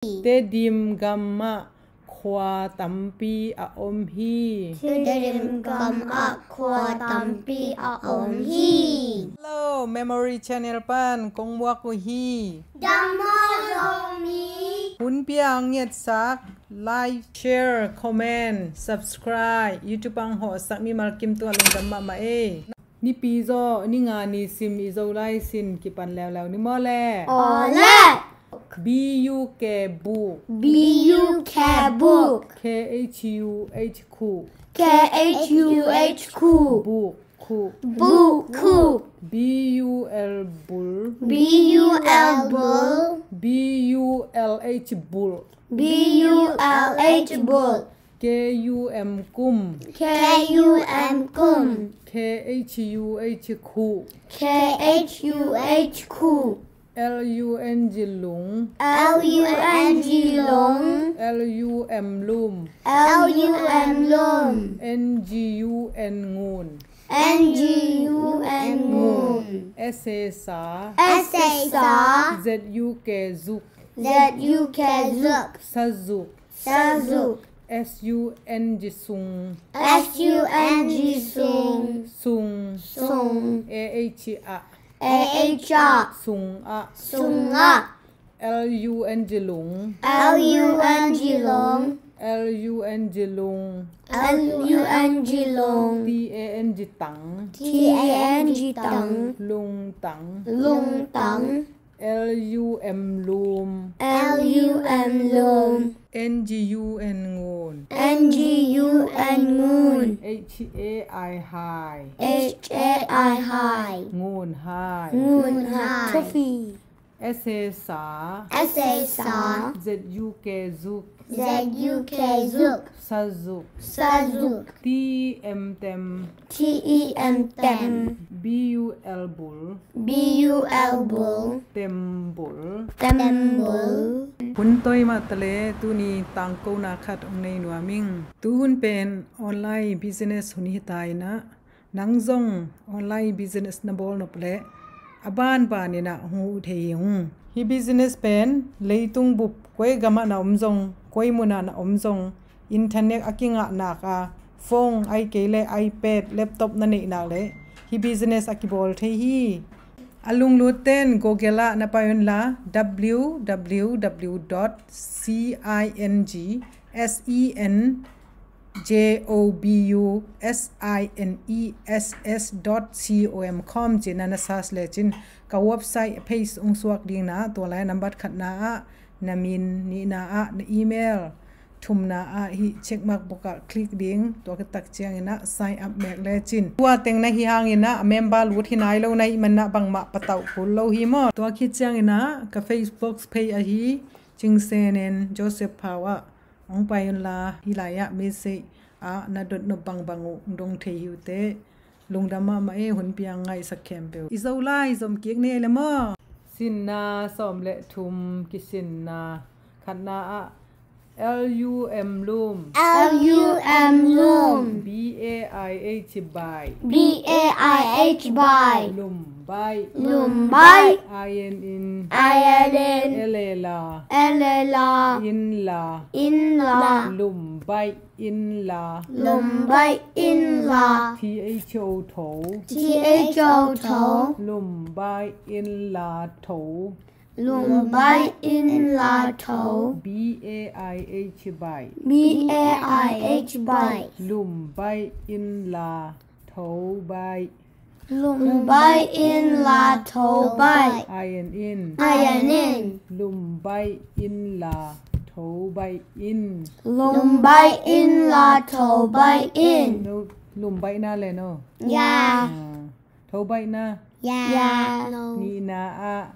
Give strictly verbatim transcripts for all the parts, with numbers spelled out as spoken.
Tedim gamah khua tampi a om hi. Tedim gamah khua tampi a om hi. Hello, Memory Channel pan kong muak uh hi. Dam maw Zomi? Hun piang ngetsak, like, share, comment, subscribe, YouTube ang hawhsak mimal kim tungah lungdam mahmah ei. Nipi zaw, ni nga ni sim i Zolai sin kipan leuleu ni maw le? Aw le! B U K buk. B U K buk. K H U H khuh. K H U H khuh. Buk khuh. Buk khuh. B U L bul. B U L bul. B U L H bulh. B U L H bulh. K U M kum. K U M kum. K H U H khuh. K H U H khuh. L U N G lung. L U N G lung. L U M lum. L U M lum. N G U N ngun. N G U N ngun. S A sa. S A sa. Z U K zuk. Z U K zuk. Sazuk. Sazuk. S U N G sung. S U N G sung. Sung. Sung. A H ah. A H ah. Sung ah. Sung ah. L U N G lung. L U N G lung. L U N G lung. L U N G lung. T A N G tang. T A N G tang. Lungtang. Lungtang. L U M lum. L U M lum. N G U N ngun. N G U N ngun. H A I hai. H A I hai. Ngun hai. Ngun hai. Coffee. S A sa. S A sa. Z U K zuk. Z U K zuk. Sazuk. Sazuk. T E M tem. T E M tem. B U L bul. B U L bul. Tem bul. Tem bul. Hun toi mah ta le tuni tangkona khat hong nei nuam ing. Tuhun pen online business hun hi ta in ah, nang zong online business na bawl nop leh a banban in ah hong huh thei hi ung. Hih business pen leitung bup koi gamah na om zong, koi munah na om zong, internet a kingah nak a, phone ahih kei leh iPad, laptop na neih nak leh hih business a kibawl thei hi. A lunglut ten Google ah na pai un la, W W W dot C I N G S E N J O B U S I N E S S dot com ci-in na search lecin ka website page hong suak ding in ah, tua lai nambat khatna ah na min, nihna ah na email, thumna ah hih check mark box ah click ding, tua khit tak ciangin ah sign up mek lecin. Tua teng na hih hangin ah a member lut hi nai lo na hih manin ah bangmah patauh kul lo hi maw. Tua khit ciangin ah ka Facebook page ahi Cing Sen En Joseph Phau ah hong pai un la, hih lai-ah message ah na dot nop bangbang uh hong dong thei hi uh teh. Lungdam mahmah e, hun piang ngaihsak khempeuh. I Zolai zom kik ni ei le maw. Sinna sawm le thum kisinna. Khatna ah L U M lum. L U M lum. B A I H baih. B A I H baih. Lum baih. Lum baih. I N in. I N in. L A la. L A la. In la. In la. Lum baih in la. Lum baih in la. T H O tho. T H O tho. Lum baih in la tho. Lum baih in la tho. B A I H baih. B A I H baih. Lum baih in la tho baih. Lum baih in la tho baih. I N in. I N in. Lum baih in la tho baih in. Lum baih in la tho baih in. No, lum baih na le no. Ya. Ah, tho baih na. Ya. Ya. No. Nihna ah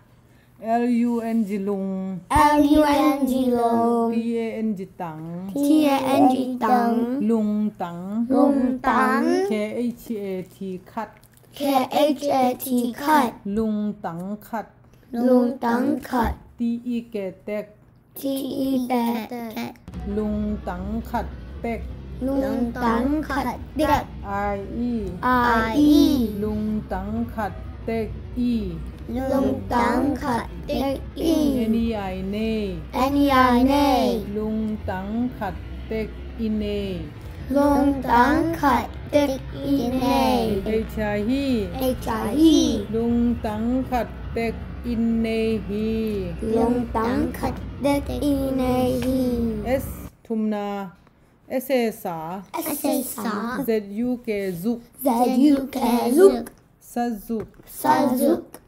L U N G lung. L U N G lung. T A N G tang. T A N G tang. Lungtang. Lungtang. K H A T khat. K H A T khat. Lungtang khat. Lungtang khat. T E K tek. T E K tek. Lungtang khat tek. Lungtang khat tek. I E. I E. Lungtang khat tek i. Lungtang khat tek i nei. N E I nei. N E I nei. Lungtang khat tek i nei. Lungtang khat tek i nei. H I hi. H I hi. Lungtang khat tek i nei hi. Lungtang khat tek i nei hi. S thumna. S A sa. S A sa. Z U K zuk. Z U K zuk. Sazuk. Sazuk.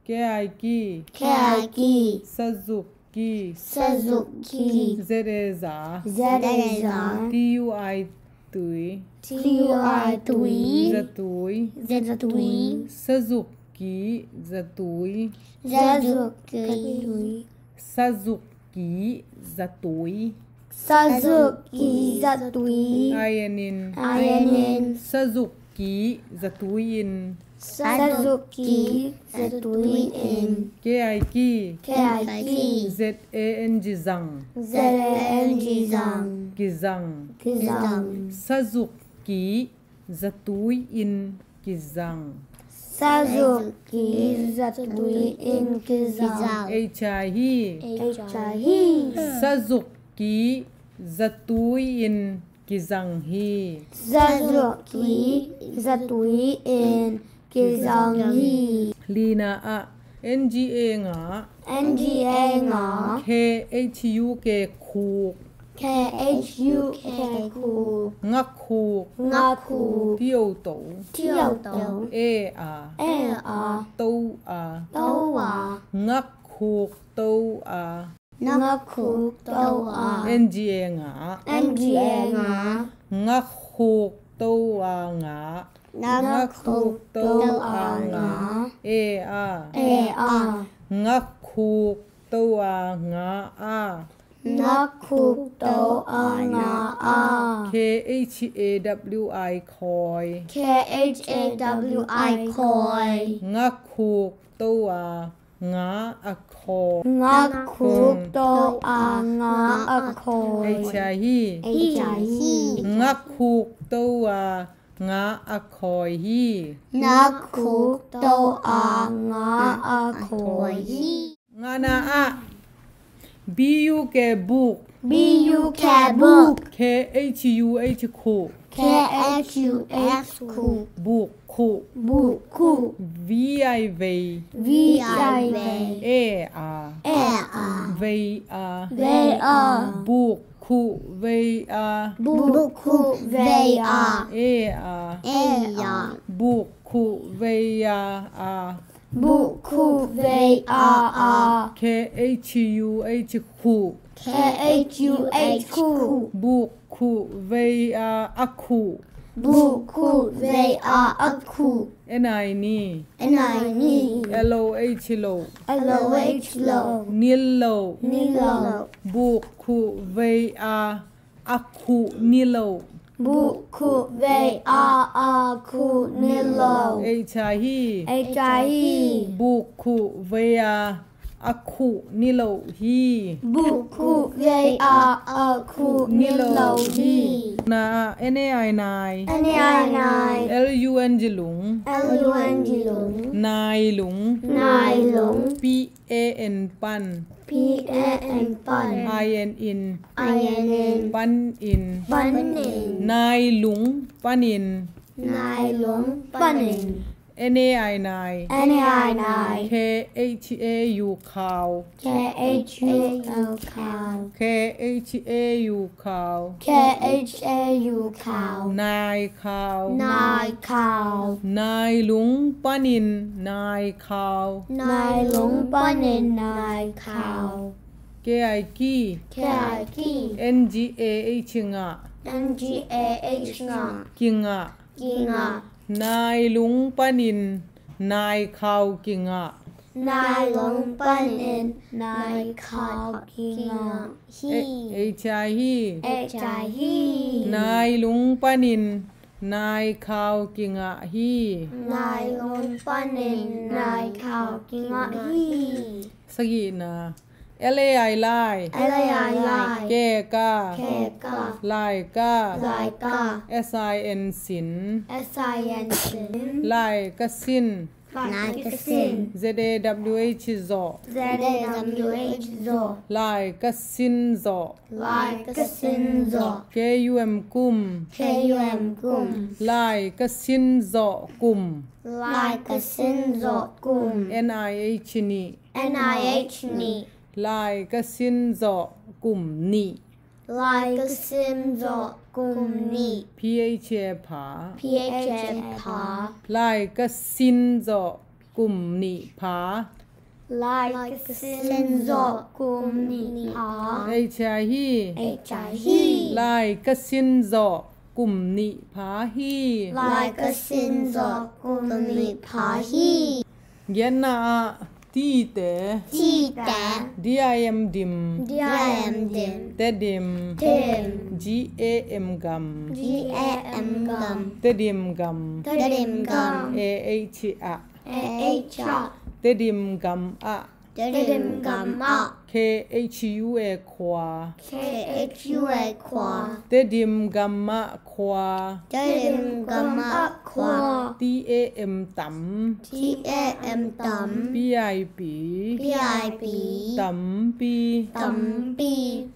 K I ki. K I ki. Sazuk ki. Sazuk ki. Z A za. Z A za. T U I tui. T U I tui. Zatui. Zatui. Sazuk ki zatui. Sazuk ki. Sazuk ki zatui. Sazuk ki zatui. I N in. I N in. Sazuk ki zatui in. Sazuk ki zatui in. K I ki. K I ki. Z A N G zang. Z A N G zang. Kizang. Kizang. Sazuk ki zatui in kizang. Sazuk ki zatui in kizang. H I hi. H I hi. Sazuk ki zatui in kizang hi. Sazuk ki zatui in kizang hi. Lina ah N G A nga. N G A nga. K H U K khuk. K H U K khuk. Ngakhuk. Ngakhuk. Tio to. Tio to. E a. E a. To a. To a. Ngakhuk to a. Ngakhuk to a. N G A nga. N G A nga. Ngakhuk to a nga. Ngakhuk to a nga. E a. E a. Ngakhuk to a nga a. Ngakhuk to a nga a. K H A W I khoi. K H A W I khoi. Ngakhuk to a nga a khoi. Ngakhuk to a nga a khoi. H I hi. H I hi. Ngakhuk to a nga a khoi hi. Ngakhuk to a nga a khoi hi. Ngana ah B U K buk. B U K buk. K H U H khuk. K H U H khuk. Buk khuk. Buk khuk. V I vei. V I vei. E a. E a. Vei a. Vei a. Buk khuk vei a. Buk khuk vei a. E a. E a. Buk khuk vei a a. Buk khuk vei a a. K H U H khuk. K H U H khuk. Buk khuk vei a a khuk. Buk khuk vei a a khuk. N I ni. N I ni. L O H lo. L O H lo. Nil lo. Nil lo. Buk khuk vei a a khuk ni lo. Buk khuk vei a a khuk ni lo. H I hi. H I hi. Buk khuk vei a a khuk ni lo hi. Buk khuk vei a a khuk ni lo hi. Na N A I nai. N A I nai. L U N G lung. L U N G lung. Nai lung. Nai lung. P A N pan. P A N pan. I N in. I N in. Pan in. Pan in. Nai lung pan in. Nai lung pan in. N A I nai. N A I nai. K H A U khau. K H A U khau. K H A U khau. K H A U khau. Nai khau. Nai khau. Nai lung pan in nai khau. Nai lung pan in nai khau. K I ki. K I ki. N G A H ngah. N G A H ngah. Kingah. Kingah. Nai lung pan in nai khau kingah. Nai lung pan in nai khau kingah hi. H I hi. H I hi. Nai lung pan in nai khau kingah hi. Nai lung pan in nai khau kingah hi. Sagihna. L A I lai. L A I lai. Ke ka. Ke ka. Lai ka. Lai ka. S I N sin. S I N sin. Lai ka sin. Lai ka sin. Z A W H zawh. Z A W H zawh. Lai ka sin zawh. Lai ka sin zawh. K U M kum. K U M kum. Lai ka sin zawh kum. Lai ka sin zawh kum. N I H nih. N I H nih. Lai ka sin zawh kum nih. Lai ka sin zawh kum nih. P H A pha. P H A pha. Lai ka sin zawh kum nih pha. Lai ka sin zawh kum nih pha. H I hi. H I hi. Lai ka sin zawh kum nih pha hi. Lai ka sin zawh kum nih pha hi. Giatna ah tite. Tite. D I M dim. D I M dim. Tedim. Tedim. G A M gam. G A M gam. Tedim gam. Tedim gam. A H ah. A H ah. Tedim gam ah. Tedim gam ah. K H U A khua. K H U A khua. Tedim gam ah khua. Tedim gam ah khua. T A M tam. T A M tam. P I P. P I P. Tampi. Tampi.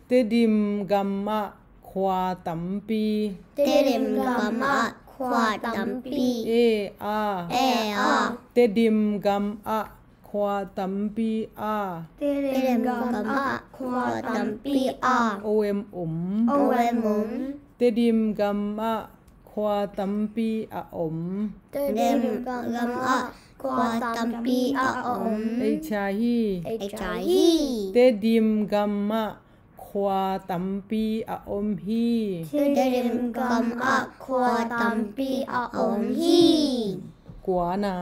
Tedim gam ah khua tampi. Tedim gam ah khua tampi. A, a. A, a. Tedim gam ah khua tampi a. Tedim gam ah khua tampi a. O M om. O M om. Tedim gam ah khua tampi a om. Tedim gam ah khua tampi a om. H I hi. H I hi. Tedim gam ah khua tampi a om hi. Tedim gam ah khua tampi a om hi. Kuana.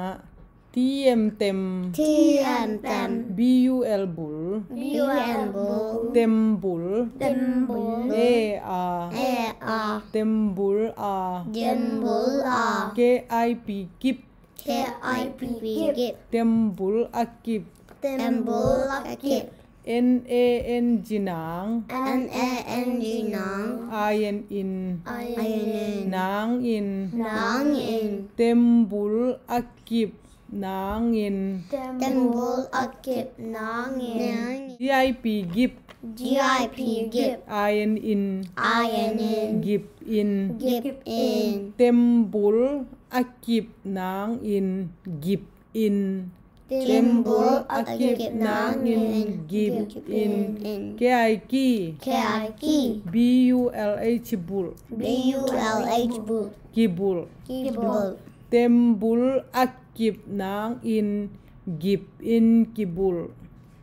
T M tem. T M tem. B U L bul. B U L bul. Tembul. Tembul. A, a. A, a. Tembul a. Tembul a. K I P kip. K I P kip. Tembul a kip. Tembul a kip. N A N G nang. N A N G nang. I N in. I N in. Nang in. Nang in. Tembul a kip nang in. Tembul a kip nang in. G I P gip. G I P gip. I N in. I N in. Gip in. Gip in. Tembul a kip nang in. Gip in. Tembul a kip nang in. Gip in. K I ki. K I ki. B U L H bul. B U L H bul. Kibul. Kibul. Tembul a kip nang in. Gip in kibul.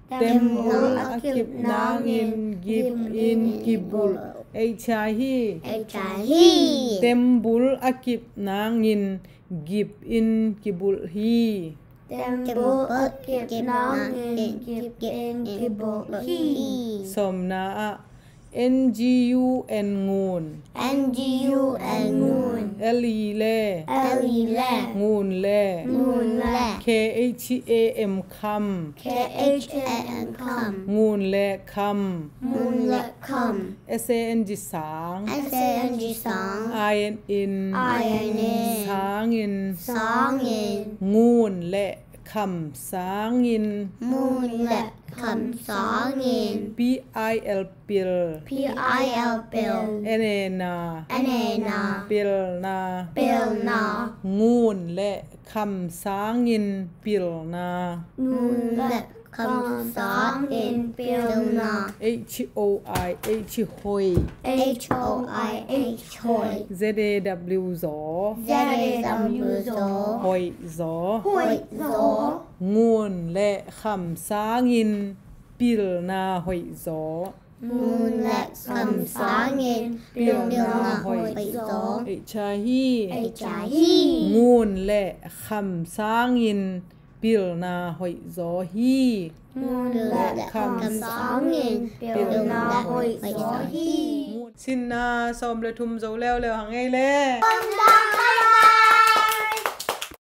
Tembul a kip nang in. Gip in kibul. H I hi. H I hi. Tembul a kip nang in. Gip in kibul hi. Tembul a kip nang in. Gip in kibul hi. Sawmna ah N G U N ngun. N G U N ngun. L I le. L I le. Ngun le. Ngun le. K H A M kham. K H A M kham. Ngun le kham. Ngun le kham. S A N G sang. S A N G sang. I N in. I N in. Sang in. Sang in. Ngun le kham sang in. Ngun le kham sang in. P I L pil. P I L pil. N A na. N A na. Pilna. Pilna. Ngun le kham sang in pilna. Ngun le kham sang in pilna. H O I H hoi. H O I H hoi. Z A W zaw. Z A W zaw. Hoih zaw. Hoih zaw. Ngun le kham sang in pilna hoih zaw. Ngun le kham sang in pilna hoih zaw. H I hi. H I hi. Ngun le kham sang in pilna hoih zaw hi. Ngun le kham sang in pilna hoih zaw hi. Sinna sawm le thum zo leuleu hang ei le.